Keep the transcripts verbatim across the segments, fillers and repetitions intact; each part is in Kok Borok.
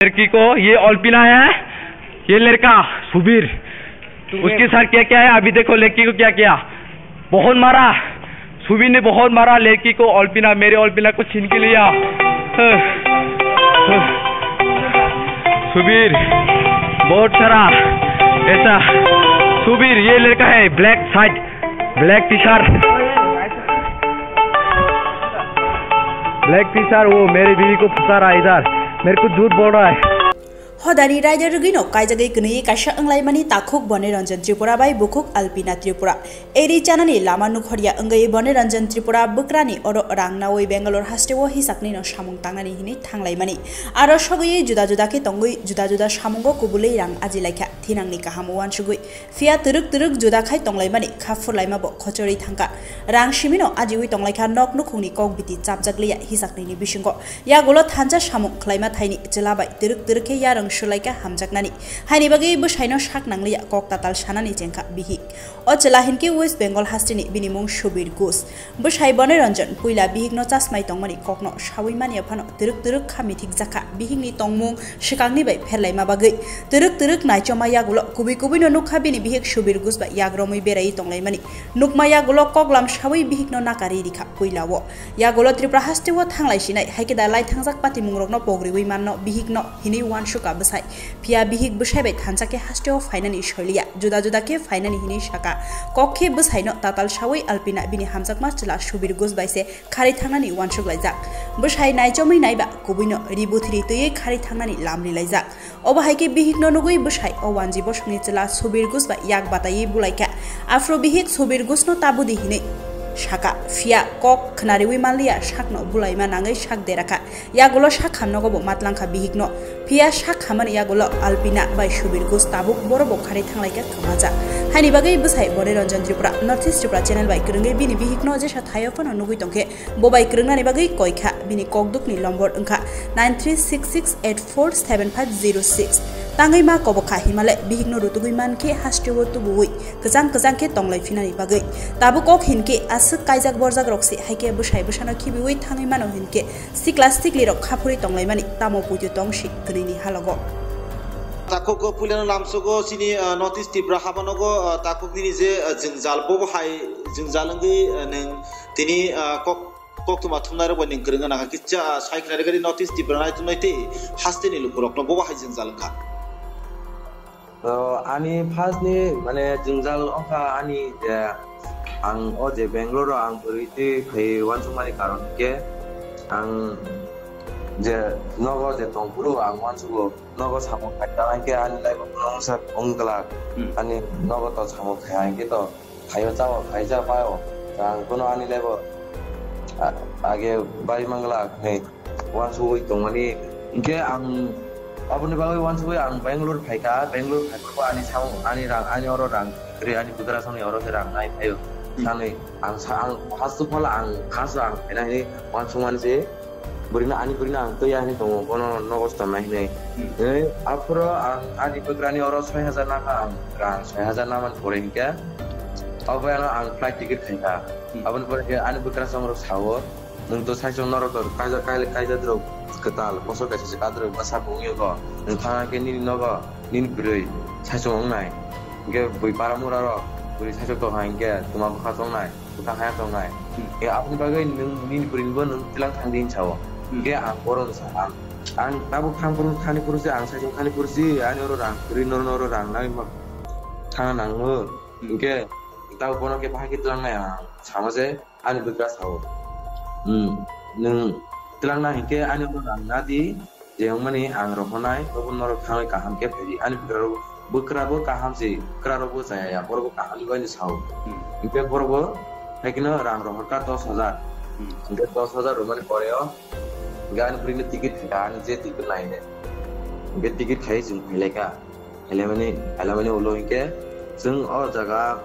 लड़की को ये ओलपिना है, ये लड़का सुबीर, उसके साथ क्या क्या है अभी देखो, लड़की को क्या क्या बहुत मारा, सुबीर ने बहुत मारा लड़की को, ओलपिना, मेरे ओलपिना को छीन के लिया। सुबीर, बहुत सारा ऐसा। सुबीर, ये लड़का है black shirt, black T shirt, black T shirt, वो मेरी बीवी को फंसा रहा है इधर, मेरे को झूठ बोल रहा है। Hodani raida rwgwino kaijagwi kwnwi kaisa wnglaimani takhuk Boni Ranjan Tripura bai bukhuk Alpina Tripura. Eri chanani lama nukhorya wngwi Boni Ranjan Tripura bwkrani oro rang nawi Bangalore hasteo hisaknino samung tangnani hinwi thanglaimani. Aro sogwi juda juda khe tongwi juda juda samungo kubulwi rang ajilaikha thinangni kaham uansugwi. Phiya twrwk twrwk juda khai tonglaimani kha phurlaima bo khochorwi thangkha. Rang simino ajiwi tonglaikha nok nukhungni kok biti chapjak liya hisaknini bisingo. Yagulo thansa samung khlaima thaini chwla bai twrwk twrwk khe yarwng swlaikha hamjaknani. Haini bagwi bwsaino sak nangliya kok tatal sanani chengkha bihik. O chwla hinkhe West Bengal hasteni bini mung Subir Ghosh. Bwsai Boni Ranjan puila bihikno chasmai tongmani kokno sawi manya phano twrwk twrwk kha mithikjakha bihikni tongmung swkangni bai pherlaima bagwi. Twrwk twrwk naichoma yagulo kubui kubuino nukha bini bihik Subir Ghosh bai yagromwi beraiwi tonglaimani. Nukma yagulo koklam sawi bihikno nakari rikha puilao. Yagulo Tripura hasteo thanglai sinai, haikhe da lai thangjak patimungrokno pogriwi manno bihikno hinwi uansukha bwsai. Phiya bihik bwsai bai thansa khe hasteo phainani soiliya, juda juda khe phainani hinwi sakha. Kok khe bwsaino tatal sawi Alpina bini hamjakma chwla Subir Ghosh bai se kharwi thangnani uansuk laijak. Bwsai naichomwi naiba kubuino ri buthiri twiwi kharwi thangnani lam ri laijak. Obo hai khe bihikno nugwi bwsai o wanji bosongni chwla Subir Ghosh bai yak bataiwi bulaikha. Aphuru bihik Subir Ghoshno tabudi hinwi sakha. Phiya kok khnariwi manliya sakno bulaima nangwi sak derakha. Yagulo sak hamnogo bo matlangkha bihikno. Phiya sak hamani yagulo Alpina bai Subir Ghosh tabuk boro bo kharwi thanglaikha kwmajak. Haini bagwi bwsai Boni Ranjan Tripura, North East Tripura channel bai kwrwngwi bini bihikno jesa thaio phano nugwi tongkhe. Bo bai kwrwngnani bagwi koi kha, bini kokdukni lombor wngkha nine three six six eight four seven five zero six. Tangwi ma kobok kha himale bihikno rutugwi man khe hasteo tubuwi kwchang kwchang khe tonglai phinani bagwi. Tabuk kok hinkhe aswk kaijak borjak rok se hai khe bwsai bwsano khibiwi thangwi mano hinkhe sikla sikli rok khaphurwi tonglaimani tamo puitu tong si kwnwini halogo. Takhuk o puilano lamsogo chini, ah, North East Tripura habanogo, ah, takhuk nini je, ah, jwngjal bobo hai jwngjal wngwi, ah, nwng tini, ah, kok Koktwma thumnairok bai nwng kwrwngna nangkha kisa, ah, sai khna rwgadi North East Tripura naitumnai tei hasteni lukurokno bobo hai jwngjal wngkha. To ani first ni mane jwngjal wngkha ani je ang o je Bangalore o ang bwrwi twi phai uansukmani karon hwnkhe ang je nogo je tongphuru ang uansugo nogo samung khaikha hwnkhe ani life o bono wngsa wngglak. Hmm. Ani nogo to samung khaiya hwnkhe to Khaio chao, khai cha paio. Ang kono ani level, a-, age bari mangla hwnwi uansugwi tongmani. Hinkhe ang aboni bagwi uansugwi ang Bangalore phaikha, Bangalore phaikha ani samung, ani rang, ani oro rang kwrwi, ani bwkrasongni oro khe rang nai phaio. Hmm. Sanwi ang sa-, ang first of all ang khas ang phaina hwnwi uansukmani se. Bwrwino ani bwrwino ang twi ya hinwi tongo, bono nogo swtama hinwi. Hmm. Hinwi aphuru ang ani bwkrani oro soi hajar nakha ang rang, soi hajar namani pore hinkhe. Abo ano ang flight ticket khaikha. Hmm. Aboni pore khe ani bwkrasongrok sao, "Nwng to saichung norok to kaija-, kaila-, kaijadrok kwtal, bosor kaisa se kadrok bwsa bo wngya kho. Nwng thangna khe nini nogo, nini bwrwi saichung wngnai. Hinkhe bui para mura rok, bwrwi saichung tongkha hinkhe twma bwkha tongnai." Bwkha haya tongnai. Hmm. E, aboni bagwi nwng nini bwrwini bo nwng twilang thang di hinwi sao. Hmm. Khe ang bohrokno sa, ang, ang tabuk thang phuru, thani phuru se, ang saichung thani phuru se, ani oro rang kwrwi, noro, noro rang nangwi ma thangna nango. Hmm. Hinkhe tabuk bono khe bahai khe twilang nai ang sama se, ani bwkha sao. Hmm. Nwng twilang nai hinkhe ani oro rang na di. Je wngmani ang rohornai, obo norok thangwi kaham khe phaidi. Ani bwkrarok, bwkrabo kaham se, bwkrarokbo chaya ya, borokbo kaham ni bagwi sao. Hmm. Hinkhe borokbo haikheno rang rohorkha dos hajar. Hmm. Hinkhe dos hajar romani pore o, hinkhe ani bwrwino ticket khaikha, ani je ticket naine. Hinkhe ticket khai chwng phailaikha. Phailaimani, phailaimani ulo hinkhe chwng o jaga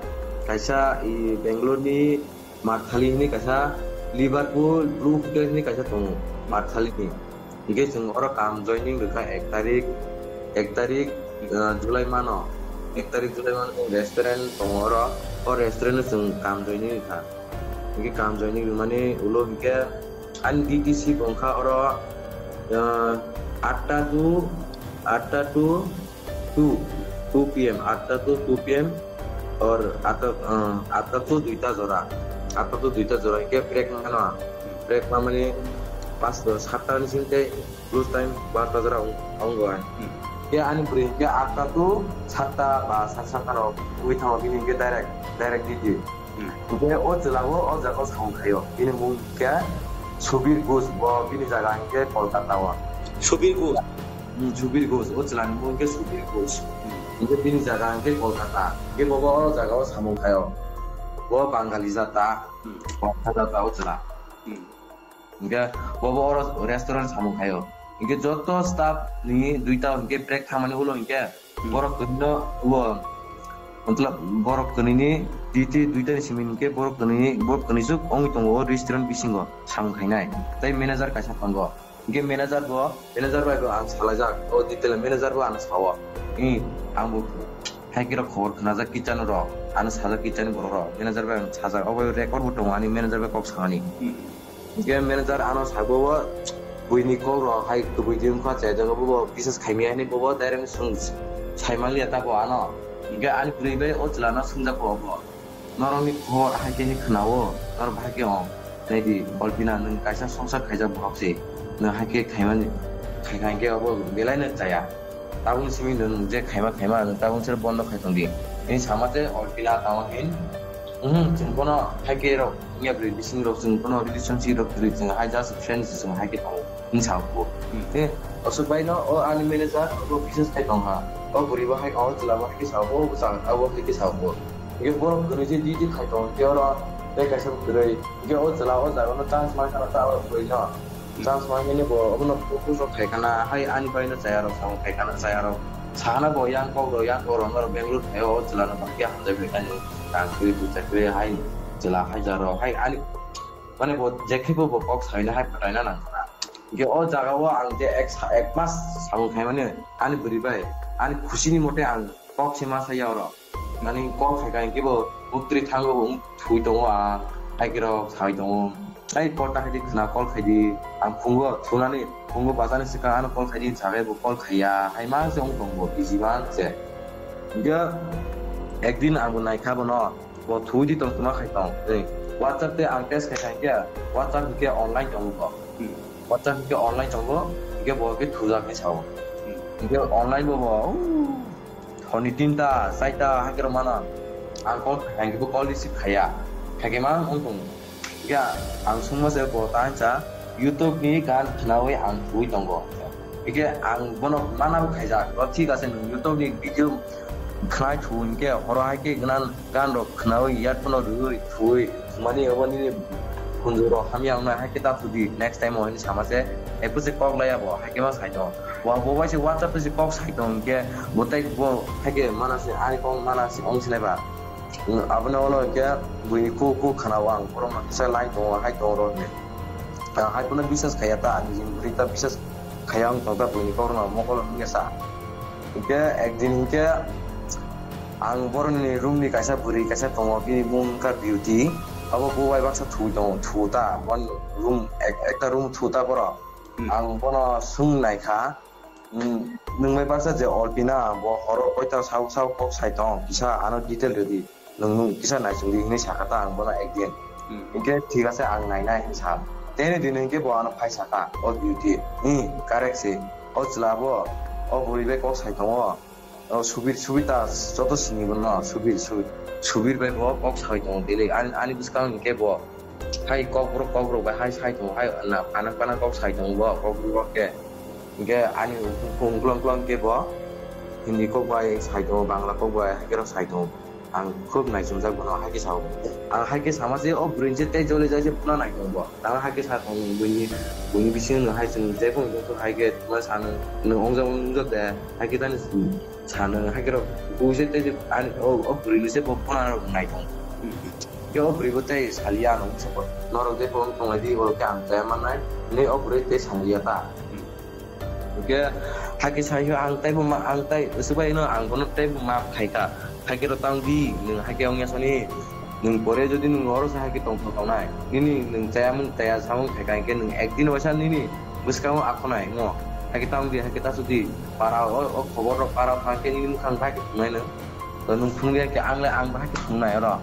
kaisa i Bangalore ni Marthali hwnwi kaisa Liverpool Blue Hotel hwnwi kaisa tongo, Marthali ni. Hinkhe chwng oro kam joining rwkha ek tarik, ek tarik, ah, July mano. Ek tarik July mano chwng restaurant tongo oro. O restaurant o chwng kam joining rwkha. Hinkhe kam joining rwmani ulo hinkhe ani duty shift wngkha oro, ah, atta to Atta to two, two P M, atta to two P M, or atta, uh, atta to duita jora, atta to duita jora, hingke break mano, break ma mani pas, satta ni sing tei close time barta jora ong, ong go ai. Hmm. Ke ani bwrwi hingke atta to satta ba sat satta rok wi thango, bini hingke direct, direct duty. Hmm. Hingke o chwla o, o jaga o samung khaio. Bini mung khe Subir Ghosh, bo bini jaga hingke Kolkata o. Subir Ghosh? Hmm, Subir Ghosh, o chwla ni mung khe Subir Ghosh. Hmm. Hingke bini jaga hingke Kolkata. Hingke bo, bo o jaga o samung khaio. Bo Bangali jata, hmm, Kolkata jata o chwla. Hmm. Hingke bo, bo oro restaurant samung khaio. Hingke joto staff ni duita hingke break thangmani ulo hingke Hmm. Borok kwrwino bo, matlab, borok kwnwini duty duita ni simi hingke borok kwnwini, borok kwnwisuk wngwi tongo o restaurant bisingo samung khainai. Tei manager kaisa tongo. Hingke manager bo, manager bai bo ang salaijak, o detail manager bo ano sao. Ee, ang bo hai khe rok khobor khnajak kitchen rok, ano sajak kitchen borok rok, manager bai ang sajak, obo record bo tongo ani manager bai kok sanani. Hmm. Hingke manager ano sabo bo buini kok rok hai kubui di wngkha chai jago bo, bo bisas khaimya hinwi bo, bo direct swng saimaliya ta bo ano. Hingke ani bwrwi bai o chwla no swngjak bo bo. Norokni khobor hai khe khnao, norok bahai khe ong. Naidi, Olpina, nwng kaisa songsa khaijak borok se. Nwng hai khe khaimani, khaikha hinkhe obo belai no chaya. Tabukni simi nwng je khaima khaima, nwng tabukni sero bondo khai tongdi. Hini sama je Olpina tamo hin. Mhm, chwng bono hai khe rok, wngya bwrwi bising rok, chwng bono relationship rok kwrwi, chwng hai just friends, chwng hai khe tongo. Hini sa bo. Hmm. Te, aswk bai no, o ani manager, obo business khai tong ha. O bwrwi bo hai, o chwla bo hai khe sa bo, o bwsa, abo hai khe sa bo. Hingke borok kwrwi je di di khai tong, hingke oro tei kaisa kwrwi. Hingke o chwla o jaga no chance man khana ta oro kwrwi no. Hmm. Chance man hini bo, obono focus rok khai khana, hai ani bai no chaya rok sa khai khana chaya rok. Sa hana bo yang kok rok, yang kok rok, norok Bangalore khai o chwla no bahai khe hamjai bai kani. Rang kwrwi, phuisa kwrwi, hai chwla hai ja rok, hai ani, mane bo je khe bo, bo kok sai na hai phatai na nang khana. Hingke o jaga o ang je ek sa-, ek mas samung khaimani ani bwrwi bai ani khusi ni mote ang kok se ma saya oro. Nani kok khai khai hingke bo muktri thango bo wng thui tongo ang, hai khe rok sai tongo. Ai kok ta khai di khna call khai di, ang phungo thunani phungo bazar ni swkang ano call khai di sagai bo call khaiya, hai ma se wng tongo busy ma se. Hingke ekdin ang bo naikha bono. Bo thwi di tong tuma khai tong. Tei WhatsApp tei ang text khai khai khe WhatsApp hingke online tongo bo. Hmm. WhatsApp hingke online tongo, hingke bo hingke thujak hinwi sao. Hmm. Hingke online bo bo, uh, honi tinta, chaita hai khe rw mano. Ang call khai hingke bo call receive khaiya. Khai khe ma wng tongo. Hingke ang sungma se bo ta hinsa YouTube ni gan khnaui ang thwi tongo. Hingke ang bono mana bo khaijak. O thik ase nwng YouTube ni video khnai thu hingke horo hai khe gnan gan rok khnaui earphone rok rwui thui mani obo nini hunju rok hamya wngnai hai khe ta thudi next time o hinwi sama se ephu se kok laya bo hai khe ma sai tong wa bo bai se WhatsApp se kok sai tong hingke bo tei bo hai khe mana se ani kok mana se ong sinai ba abono olo hingke buini khu khu khana o ang borok no kisa lai tongo hai tong rok ni hai phano bisas khaiya ta ani jin bwrwi ta bisas khaiya wng tong ta buini kok no mokol wngya sa. Hingke ekdin hingke ang boroni room ni kaisa bwrwi kaisa tongo, bini mung wngkha Beauty. Abo bo bai baksa thwi tongo, thu ta, bon room, ek-, ekta room thu ta borok. Hmm. Ang bono swng naikha, "Nwng, nwng bai baksa je Olpina, bo horo koita sao sao kok sai tong, kisa ano detail rwdi." Nwng, nwng kisa naisingdi hinwi sakha ta ang bono ekdin. Hmm. Hinkhe thik ase ang nainai hinwi sa. Tei ni din hinkhe bo ano phai sakha, o Beauty. Hmm, correct se. O chwla bo, o bwrwi bai kok sai tongo. O Subir, Subir ta joto sini bono, Subir, Subir. Subir bai bo kok sai tongo daily. Ani, ani bwskang hinkhe bo hai kokborok, kokborok bai hai sai tongo, hai na, phanak, phanak kok sai tongo bo, kokborok khe. Hinkhe ani uklong, uklong khe bo Hindi kok bai sai tongo, Bangla kok bai, hai khe rok sai tongo. Ang khub naichomjak bono hai khe sao. Ang hai khe sama se o bwrwi se tei joli jai se phano nai tongo bo. Ang hai khe sa tongo buini, buini bisingo hai chwng je phano hai khe ma sa nwng, nwng ongjak ongjak de hai khe tani sa nwng hai khe rok bui se tei ani o, o bwrwi se bo phano rok nai tongo. Khe o bwrwi bo tei saliya ano support. Norok je phone tonglai di bo khe ang chaya mannai. Hinwi o bwrwi tei saliya ta. Hingke hakhe sai khe ang teibo ma, ang tei swbai no ang bono teibo maaf khai kha. Hakhe rw tang di, nwng hakhe ongya sani, nwng pore jodi nwng oro se hakhe tong thok tongnai. Nini nwng chayamung chaya samung khai kha, hingke nwng ekdin waisa nini bwskango akhonai, mo. Hai khe tamo di, hai khe ta sudi. Para o, o khobor rok para thang khe nini mukhang bahai khe thungnai nung. To nung thung ya khe ang le ang bahai khe thungnai oro.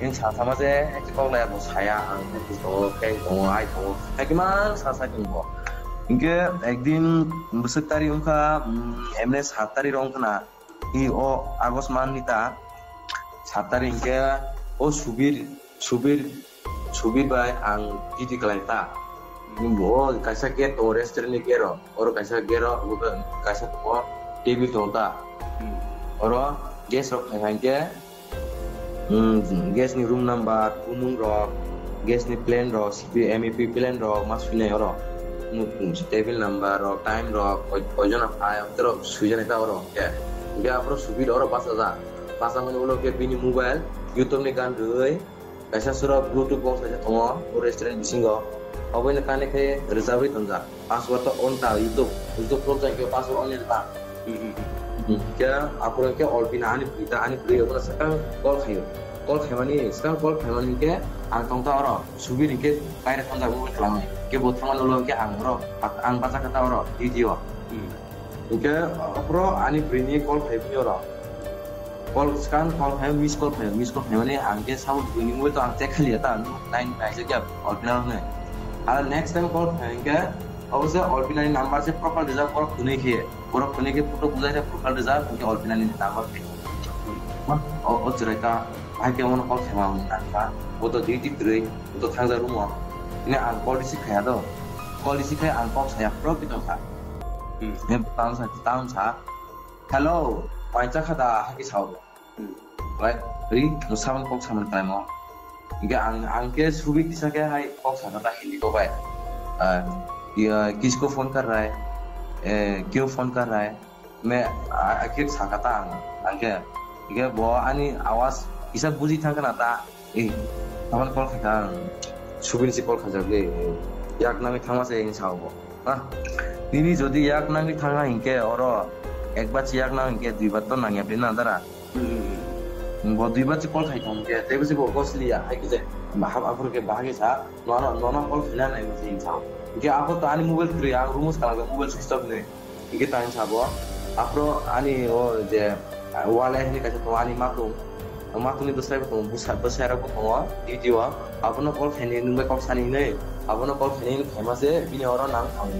Nini sa sama je hai khe kok lai bo saya ang hai khe tongo, khe tongo, hai tongo. Hai khe mang sa sa khe bo. Hinkhe ekdin bwswk tari wngkha, mm, emne sat tari rok wngkha na. I o August month ni ta sat tari hinkhe o Subir, Subir, Subir bai ang titi kwlai ta. Bo kaisa gate tongo restaurant ni gate o. Oro kaisa gate o, abo kaisa tongo table tongo ta. Hmm. Oro guest rok phai kha hinkhe, hmm, guest ni room number, bumung rok, guest ni plan rok, C P M E P plan rok ma swinai oro. Hmm, table number rok, time rok, koi, koi jona phai, abotero swijaknai ta oro. Hinkhe, hinkhe aphuru Subir oro bachajak. Bachajak mani ulo khe bini mobile, YouTube ni gan rwui, kaisa sura Bluetooth box kaisa tongo, o restaurant bisingo. Oboino connect khe rwchabwi tonjak. Password to on ta YouTube, YouTube khulok jai khe password on ta. Hmm. Khe aphuru khe Olpina ani bwrwi ta, ani bwrwi obono swkang call khaio. Call khaimani, swkang call khaimani khe ang tong ta oro, Subir hinkhe kaira thangjak mobile twlangwi. Khe bo thangmani ulo hinkhe ang oro, ang bachakha ta oro, video. Hmm. Hinkhe aphuru ani bwrwini call khai phai oro. Call swkang call khai, miss call khai, miss call khaimani ang khe sabo bwrwini mobile to ang check khaliya ta, nai naijak ya Olpina rokni. Ar next time call khai hinkhe obo se Olpina ni number se profile rijak, borok kwnwi khe, borok kwnwi khe photo bujai khe profile rijak, hinkhe Olpina ni number khe. O, o chwrai ta, hai khe omono call khaima ang nang kha. Bo to duty kwrwi, bo to thangjak room o. Hine ang call receive khaiya do. Call receive khai ang kok saya, pro khe tong kha. Hmm. He tang sa, tang sa. "Hello, mai cha kha da?" Hai khe sao. Hmm. Bai, ri, no saman kok saman khlaimo. Hinkhe ang, ang khe Subir kisa khe hai kok sakha ta Hindi kok bai. Ah, ya, "Kisko phone kar raha hai? Eh, kyun phone kar raha hai?" Me, a, a khe sakha ta ang, ang khe. Hinkhe bo ani awaz kisa buji thang kha na ta. Eh, saman call khai kha ang. Subir se call khaijak le. Yak nangwi thangma se hinwi sao bo. Ha? Nini jodi yak nangwi thangha hinkhe oro ekbar se yak nang hinkhe duibar to nangya phai na dara. Hmm. Bo duibar se call khai thang hinkhe teibo se bo gosliya hai khe je bahap aphuru khe bahagwi sa nono, nono call khaina nai hinwi sao. Hinkhe aphuru to ani mobile kwrwi, ang room o se kalangkha, mobile switch off hinwi. Hinkhe tang sabo, aphuru ani o je, ah, wale hinwi kaisa tongo ani matung. O matungni bwsai bo tongo, bwsa-, bwsai rok bo tongo, video o. Abono call khainai nwng bai kok sani hinwi. Abono call khainai hinwi khaima se bini oro nang thang.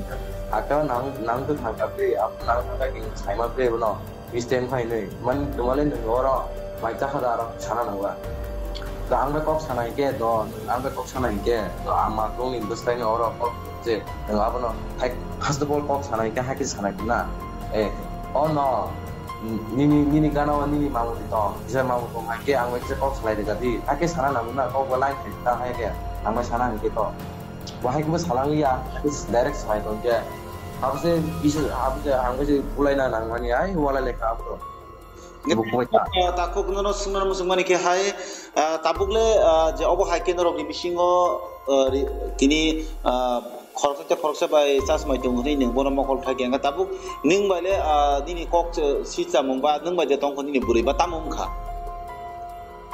Aka nang, nang twi thang kha bwrwi, abono nang thang kha khe saima bwrwi bono. Mistake khai hinwi. Man, twmale nwng oro mai cha kha da aro sana nangla. To ang bai kok sana hinkhe do, nwng ang bai kok sana hinkhe do, ang matungni bwsai ni oro kok je, nwng abono hai first of all kok sana hinkhe hai khe sana na. Eh, oh no, nini, nini gana o nini mamung tong, kisa mamung tong, hai khe ang bai kisa kok salai rwja di, hai khe sana nang na, kok bo line khai ta hai khe, ang bai sana hinkhe to. Bo hai khe bo salang ya, direct salai tong khe. Abo se, bisa, abo se, ang bai se bulai na nang mani, ai, wala lekha abo. Bo koi ta. Ah, takhuk nono swngna muchung mani khe hai, ah, tabuk le, ah, je obo hai khe norok ni bisingo, ah, ri-, tini, ah, khoroksa tei khoroksa bai chas mai tongo hwnwi nwng bono mokol thai khe wngkha. Tabuk nwng bai le, ah, nini kok se, si chamung ba nwng bai je tongkha nini bwrwi ba tamo wngkha?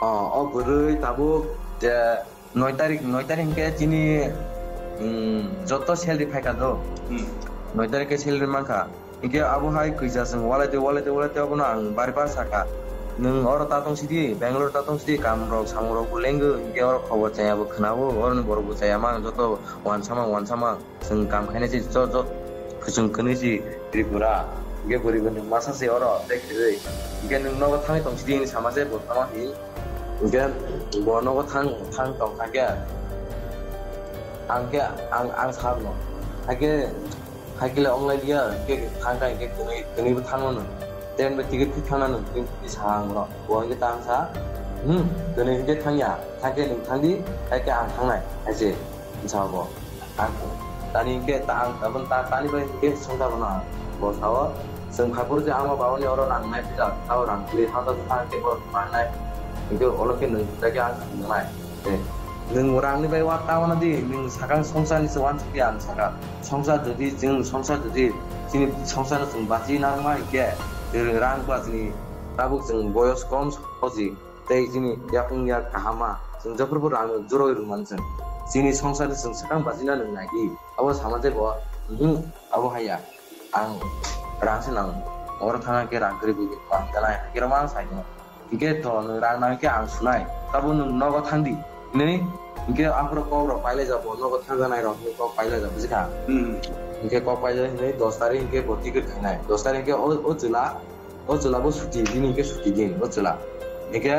Ah, o bwrwi tabuk je Noi tarik, noi tarik hinkhe chini, mm, joto salary phaikha do. Hmm. Noi tarik khe salary mankha. Hinkhe abo hai kwija chwng walai twi, walai twi, walai twi abono ang bari bar sakha. Nwng oro ta tong sidi, Bangalore ta tong sidi, kam rok, samung rok bo lengo, hinkhe oro khobor chaya bo khwnao, oroni borok bo chaya mang, joto wansa mang, wansa mang. Chwng kam khainai se jo-, jo-, kwchwng kwnwi se Tripura. Hinkhe bwrwi bwrwi masa se oro tei kwrwi. Hinkhe nwng nogo thangwi tong sidi hinwi sama se bo tamo hi. Hinkhe bo nogo thang, thang tong kha khe. Ang khe, ang, ang sa rwno. Haikhe, haikhe le wnglai liya, hinkhe thang kha hinkhe kwnwi, kwnwi bo thangno nwng. Train bai ticket khe thangna nwng, tei sa ang rw. Bo hinkhe ta ang sa, hmm, kwnwi hinkhe thangya. Thangkhe nwng thangdi, haikhe ang thangnai, hai se. Sa bo. Ang, tani hinkhe ta ang, tabun ta, tani bai hinkhe songsa bono ang. Bo sao, chwng phaiphuru je ama babani oro rang nai pijak, tao rang kwrwi ha ta ta hinkhe borok mangnai. Hinkhe olo khe nwng hinkhe ang nangnai. Eh, nwng rangni bai wa ta wana di, nwng sakang songsani se wansukya ang saka. Songsar jodi chwng, songsar jodi chini songsar chwng bachi nangma hinkhe, rang ba chini tabuk chwng boyos kom soji. Tei chini yakung yak kahama, chwng jephuru bo rang joroi rwmani chwng. Chini songsar ni chwng swkang bachina nwng nai di. Abo sama je bo, mhm, abo haya. ang rang se nang, oro thang khe rang kwrwi bui ma hwnka nai, hakhe rw ma sai no. Hingke to nwng rang nang khe ang sunai, tabo nwng nogo thang di hinwi. Hingke aphuru kok rok pailai jabo, nogo thang janai rok hinwi kok pailai jabo jikha. Hmm. Hingke kok pailai hinwi dos tarik hingke bo ticket khainai, dos tarik hingke o, o chwla, o chwla bo suti, bini hingke suti din o chwla. Hingke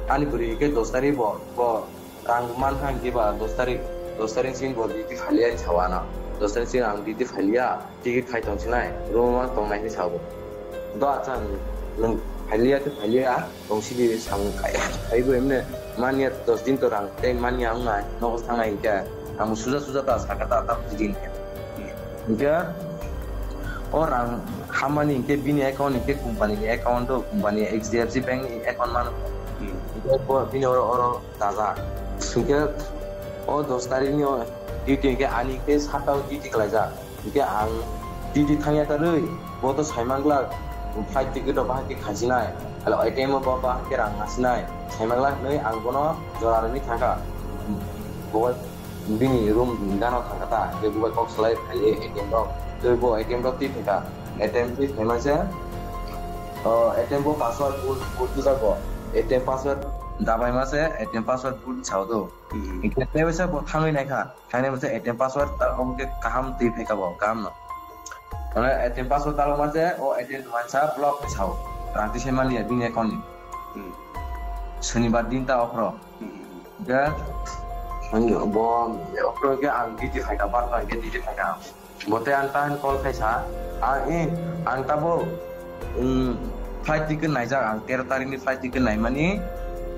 ani bwrwi hingke dos tarik bo, bo rang man kha hingke ba dos tarik, dos tarik sini bo duty phailiya hinwi sao ano. Dos tarik sini ang duty phailiya, ticket khai tong sinai, room o tongnai hinwi sao. Do acha nwng phailiya khe phailiya, tong sidi samung khai, khai bo emne manya dos din to rang tei manya wngnai, nogo thangnai hingke ang suja suja ta saka ta ta bujidi hingke. Hingke o rang hamani hingke bini account hingke company ni account o, company H D F C Bank ni account mano. Hmm. Hingke bo bini oro, oro dajak. Hingke o dos tarik ni o duty hingke ani hingke sata o duty khlaijak. Hingke ang duty thangya karwi, bo to saimanglak, flight ticket rok bahai khe khaisinai, alo A T M o bo bahai khe rang nasinai, saimanglak hinwi ang bono jora rwni thangkha. Bo bini room gana thangkha ta, hingke bo bai kok salai phai A T M rok, tei bo A T M rok twi phaikha, A T M twi phaima se, o, A T M bo password bul, bul twijago, A T M password dabaima se A T M password bul sao do. Hmm. Hingke tei bo thangwi naikha. Thaini masa A T M password ta omo khe kaham twi phaikha bo, kaham no. Mane A T M password ta omo je o A T M mansa block ni sao. Rang twi se mani ya bini account ni. Hmm. Sonibar din ta okhro. Hmm. Ga bo okhro ke ang diti phaikha, bar ta ke diti phaikha. Bo te ang ta call khaisa. Ang i, ang ta bo, um, flight ticket naijak, ang tero tarik ni flight ticket naimani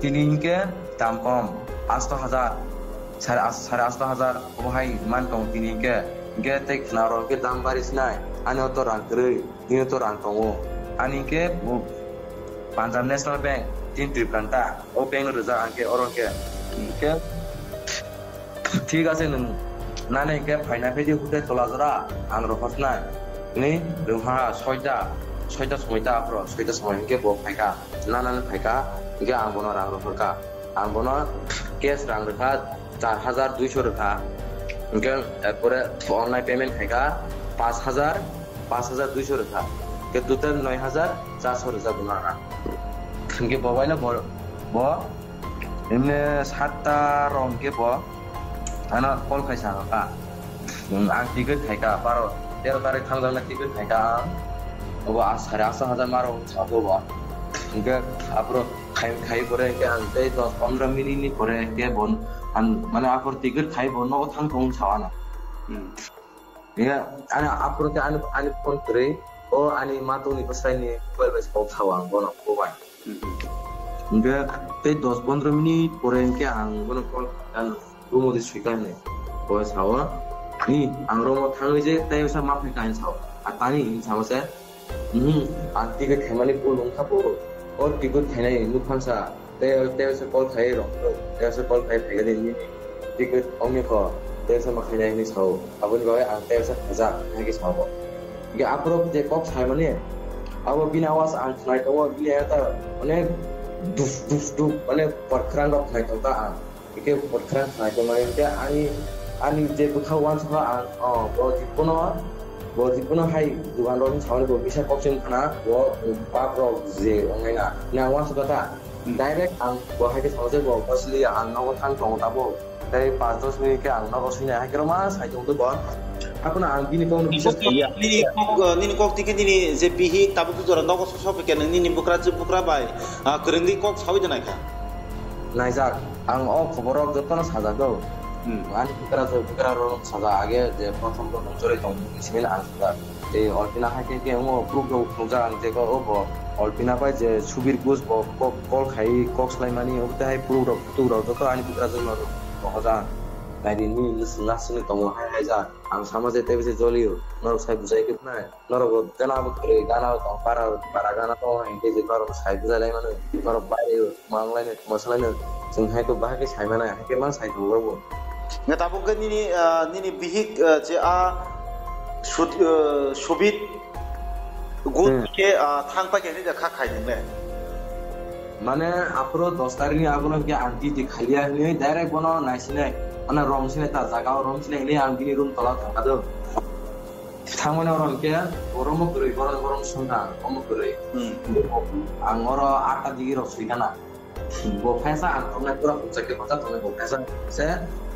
tini hingke dam kom, asto hajar. Sare as-, sare asto hajar obo hai man tong tini hingke, hingke tei khna rok hingke dam bari sinai, ani o to rang kwrwi, nini o to rang tongo. Ani hingke bo Punjab National Bank, tin Tripuranta, o bank no rijak ang khe oro hingke, hingke thik ase nwng nani hingke phaina phai di hotel tola jora ang rohor sinai, ni rwngha soita, soita somoita aphro, soita somoi hingke bo phaikha, nana phaikha, hingke ang bono rang rohorkha. Ang bono cash rang rwkha char hajar duiso rwkha. Hingke, eh, pore online payment khaikha paanch hajar, paanch hajar duiso rwkha. Hingke total noi hajar charso rwkha bono rang. Hingke bo baino bo, bo, emne satta rong hingke bo, ano call khaisa ka. Hmm, ang ticket khaika, baro, tero tarik thangjaknai ticket khaika ang. Obo a sare asto hajar maro sago bo. Hingke aphuru khai, khai pore hingke ang tei dos pondro minute ni pore hingke bon, ang, mane aphuru ticket khai bo nogo thang thung sao ano. Hmm. Hingke ani aphuru hingke ani, ani phone kwrwi, o ani matungni bwsai ni mobile bai kok sao ang bono, bo bai. Hingke tei dos pondro minute pore hingke ang bono call khaikha, ano room o de swikha hinwi. Bo sao, "Ni, ang room o thangwi je tei usa ma phaikha," hinwi sao. A tani hinwi sao se, "Mhm, ang ticket khaimani bul wngkha bo. O ticket khainai nukhangsa, tei, tei usa call khai rok, tei usa call khai phaikha de nini ticket ongni kho, tei usa ma khainai," hinwi sao. Aboni bagwi ang tei usa khaijak, hai khe sao bo. Hingke aphuru je kok saimani, abo bini awas ang khnai tongo, bini ayata onek duf, duf, duf, onek porkhrang rok khnai tongkha ang. Hingke porkhrang khnai tongmani hingke ani, ani je bwkha uansukha ang, o, bo jibono, bo jibono hai dogan rok wngsamani bo misa kok se wngkhana, bo bap rok je ongnaina. Hingke ang uansukha ta, hmm, direct ang bo hai khe sao je bo bosli ang nogo thang tongo tabuk. Tei paanch dos minute khe ang nogo swinai, hai khe rwma sai tongtwi bo. Haphano ang bini kokno biswas kha. Nini kok, uh, nini kok twi khe nini je bihik tabuk jora nogo sok sok khe nwng nini bwkrajwk bwkra bai, uh, kwrwngwi kok saui de naikha. Naijak, ang o khobor rok jotono sajak do. Hmm. Ani bwkrajwk bwkra rok sajak age je prothom prothom chorwi tong simi ang sajak. Tei Alpina hai khe khe wngo proof rok phunukjak ang tei kok o bo Alpina bai je Subir Ghosh bo kok call khai kok swlaimani obo tei hai proof rok photo rok joto ani bwkrajwk no rohorjak. Naidi nini nwswng naswngni tongo hai hai jak. Ang sama je tei bese jolio norok sai bujai khe phnai. Norok bo gana bo kwrwi gana bo tong para para gana tongo hai khe je norok sai bujai lai mano norok bai rw. Manglai no, masalaino, chwng hai khe bahai khe sai mano, hai khe ma sai tongo bo. Nga tabuk khe nini, ah, nini bihik, ah, je a sut-, ah, Subit Ghosh Hmm. khe, ah, thang pai khe nini kha khai nung le. Mane aphuru dos tarikh ni agono khe ang titi khaliya hinwi direct bono naisinai, mane romsinai ta jaga o romsinai hinwi ang bini room tola thangkha do. Thangmani oro hwnkhe, oro mo kwrwi, borok, borok swngkha, omo kwrwi. Hmm. Ang oro atta digi rok swi khana. Bo phaisa ang tongnai pura hwnsa khe hwnsa tongnai bo phaisa. Se,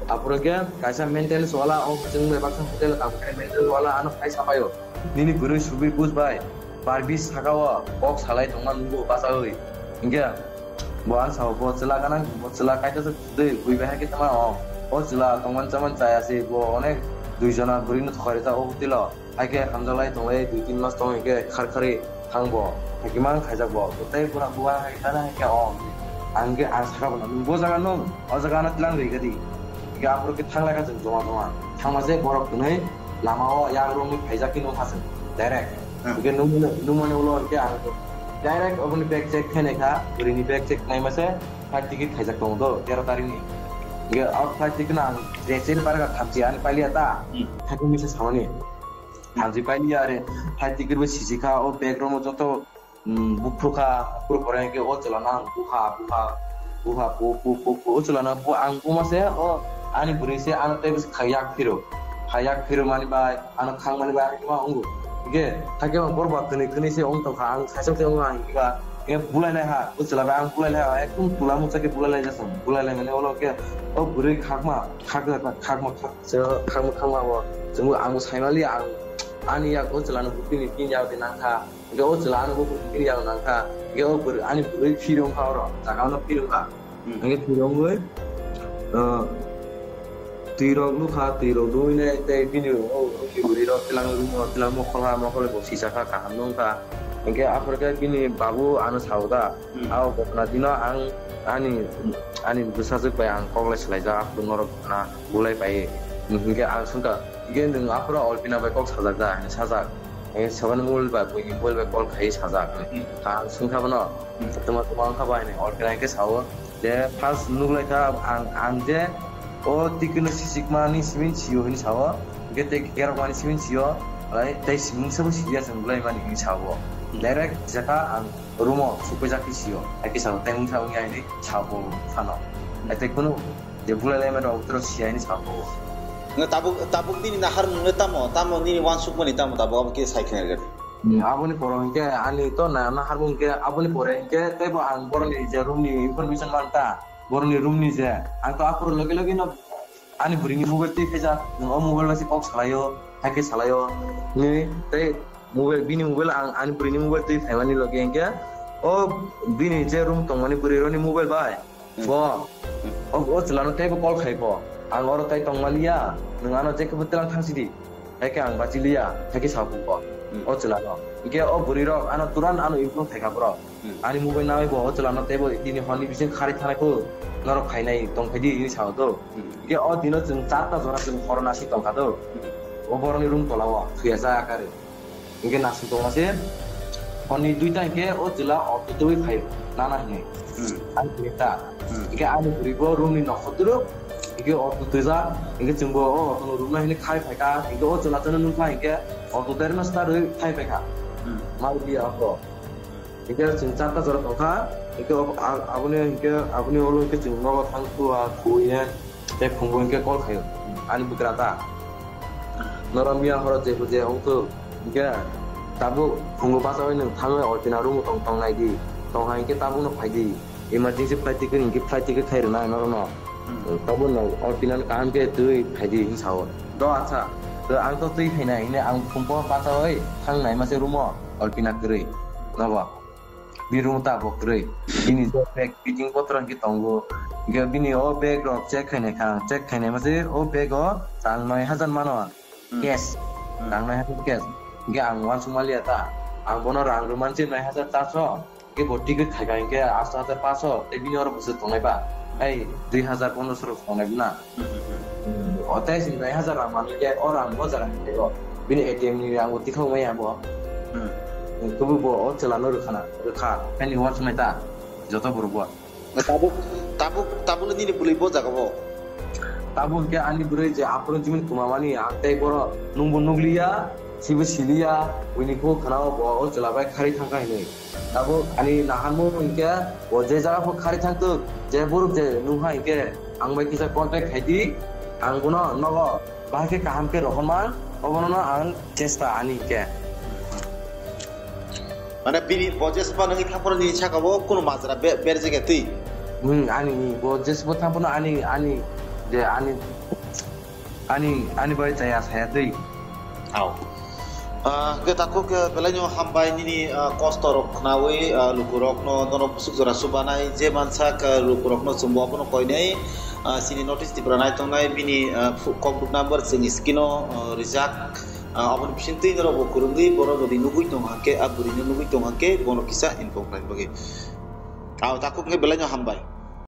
aphuru khe kaisa maintenance wala o chwng bai baksa hotel o tamo khe maintenance wala ano phaisa paio. Nini bwrwi subui buj bai, Barbie saka o kok salai tongma nungo bachaui. Hinkhe bo ang sao bo chwla gana, bo chwla kaisa se twi bui bai hakhe tama o. O chwla tongman chaman chaya se bo onek dui jona bwrwi no thokari ta o hotel o. Haikhe hamjaklai tonglai dui tin mas tong hinkhe khar khari thang bo. Haikhe mang khaijak bo. Tei bura bua hai khana haikhe o. Ang khe ang sakha bono, "Nwng bo jaga nwng, o jaga ano tlang ri gadi." Hinkhe aphuru khe thang lai kha chwng joma joma. Thangma je borok twnwi lama o yak romwi phaijak khe nukha chwng direct. Hmm. Hinkhe nukmani, nukmani ulo hinkhe ang direct oboni bag check khainai kha, bwrwini bag check khainai mase flight ticket khaijak tongo do tero tarikni. Hinkhe o flight ticket no ang je chini barga thamchi ani pailiya ta, Hmm. haikhe misa samani. Hamjwi pailiya are, hai tikir bo sisi kha, o bag rok no joto, mm, buphru kha, buphru pore hwnkhe o chwla no ang bupha, bupha, bupha, bu, bu, bu, bu, o chwla no bu, ang buma se, o ani bwrwi se ano tei bwswk kha yak phiro, kha yak phiro mani bai, ano khang mani bai, ang ma wngo. Hwnkhe, hakhe ang borok ba kwnwi kwnwi se wng tong kha, ang saichung se wng ang hinkhe ba, hwnkhe bulai lai ha, o chwla bai ang bulai lai ha, ekdom tula muksa khe bulai lai jasung, bulai lai mani olo khe, o bwrwi khakma, khakma, khakma, khak-, Se khakma khakma bo chwngbo ang bo saimaliya, ang ani yak o chwla no bini bini yak de nangkha, hwnkhe o chwla ano bo bini yak nangkha, hwnkhe o bwrwi ani bwrwi phirong kha oro jaga no phirong kha, Hmm. hwnkhe phirongwi, uh, twi rok nukha, twi rok nui nai tei bini o bwrwi rok tlang rung rok tlang mokol ha mokol bo sisa kha kaham nung kha, hwnkhe aphuru khe bini babu ano sao da. Hmm. Abo ghotona dino ang ani, ani bwsajwk bai ang kok lai swlaijak, aphuru norok na bulai pai. Hinkhe ang swngkha, "Hinkhe nwng aphuru Alpina bai kok sajak da?" hinwi sajak. Hinkhe sabani mobile bai, buini mobile bai call khaiwi sajak. Hmm. Ang swngkha bono, Hmm. "Tuma, tuma wngkha ba?" hinwi Alpina hinkhe sao je, "First nuklaikha ang, ang je o tikino sisikmani simi sio," hinwi sao. Hinkhe tei kerokmani simi sio, tei simung sabo siya chwng bulaimani hinwi sao. Hmm. Direct jaka ang room o sukphaijak khe sio. Hai khe sabo tei wngkha wngya hinwi sabo phano. Hai tei kunu je bulai laima rok toro siya hinwi sabo. Nga tabuk, tabuk nini naharmung le tamo, tamo nini wansukmani tamo tabuk abo khe sai khna rwgadi. Hmm, aboni pore hinkhe ani to na, naharmung hinkhe aboni pore hinkhe teibo ang borokni je room ni information manta, borokni room ni je ang to aphuru logi logi no ani bwrwini mobile twi khaijak, nwng o mobile bai se kok salaio, hai khe salaio hinwi tei mobile, bini mobile ang ani bwrwini mobile twi phaimani logi hinkhe o bini je room tongmani bwrwi rokni mobile bai Hmm. bo o, o chwlano teibo call khai bo, "Ang oro tai tongmaliya, nwng ano je khe bwtlang thang sidi," hai khe ang bachiliya, hai khe sa bo Hmm. o chwlano. Hinkhe o bwrwi rok ano turan ano improve khai kha borok. Hmm. Ani mobile nangwi bo o chwlano teibo bini horni bising kharwi thanai kho, norok khainai tong phaidi hinwi sao do. Hmm. Hinkhe o dino chwng charta jora chwng horo nasing tong kha do. Hmm. O borokni room tola o thuya cha akarwi. Hinkhe nasing tongma se horni duita hinkhe o chwla auto twiwi phaio nana hinwi. Hmm. Ani bwrwi ta. Hmm. Hinkhe ani bwrwi bo room ni nokho twrwk. Hinkhe auto twijak. Hinkhe chwngbo o auto no room no hinwi khai phaikha. Hinkhe o chwla chwngno nukha hinkhe auto terno start rwi khai phaikha. Hmm. Mai di auto. Hinkhe chwng charta jora tongkha, hinkhe abo, a-, aboni hinkhe aboni ulo hinkhe chwng nogo thang thua, thwi hinkhe tei phungo hinkhe call khaio, ani bwkra ta. Norok miya horo je bo je wngthok, hinkhe tabuk phungo bachaui nwng thangwi Alpina room o tong, tong nai di, tong hai hinkhe tabukno phai di, emergency flight ticket hinkhe flight ticket khai rwnai norokno. Hmm. Tabukno Alpina no kaham khe twi phai di hinwi sao. Do acha, to ang to twi phainai hinwi ang phungo bachaui thang nai mase room o Alpina kwrwi nogo. Bini room ta bo kwrwi. Bini je bag picking potro hinkhe tongo. Hinkhe bini o bag rok check khainai kha. Check khainai mase o bag o rang noi hajar mano. Hmm. Cash. Hmm. Rang noi hajar cash. Hinkhe ang uansuk manliya ta. Ang bono rang rwmani se noi hajar charso. Hinkhe bo ticket khaikha hinkhe asto hajar paso. Tei bini oro bwswk tongnai ba. Ei, dui hajar pondroso rok tongnai na. Hmm, hmm, hmm. Hmm, o tei sini nai hajar rang manwi khe, o rang bo jara hinwi tei o. Bini A T M ni rang bo tikhau maya bo. Hmm. Hmm, kubu bo o chwla no rwkha na, rwkha. Khaini uansuknai ta, joto borok bo. Tabuk, tabuk, tabuk le nini bwlwi bo jaga bo. Tabuk hinkhe ani bwrwi je aphuru jimin kwmamani, ang tei borok nungbo nukliya, sibo siliya, buini kok khana o bo o chwla bai kharwi thangkha hinwi. Tabuk ani naharmung hinkhe bo je jaga pho kharwi thangtwk, je borok je nukha hinkhe ang bai kisa contact khai di, ang bono nogo bahai khe kaham khe rohorma Obono no ang chesta ani khe. Mane bini bo jespa nangwi thangphano nini saka o kuno majra be- berjak ya twi. Hmm, ani ni bo jesbo thangphano ani ani je ani ani ani bai chaya saya twi. Au. Ah, hwnkhe takhuk, eh, belaino hambai nini, ah, kosto rok khnawi, ah, lukurokno norok busuk jora subanai je mansak, ah, lukurokno chwngbo abono koinai, ah, chini notice Tripura naitongnai bini, ah, phu- kokduk number chwngni screen-o, ah, rijak, ah, aboni bisingtwi norokbo kwrwngwi borok jodi nugwi tong hakhe, ah, bwrwino nugwi tong hakhe bono kisa inform khlaina bagwi. Au, takhuk hwnkhe belaino hambai.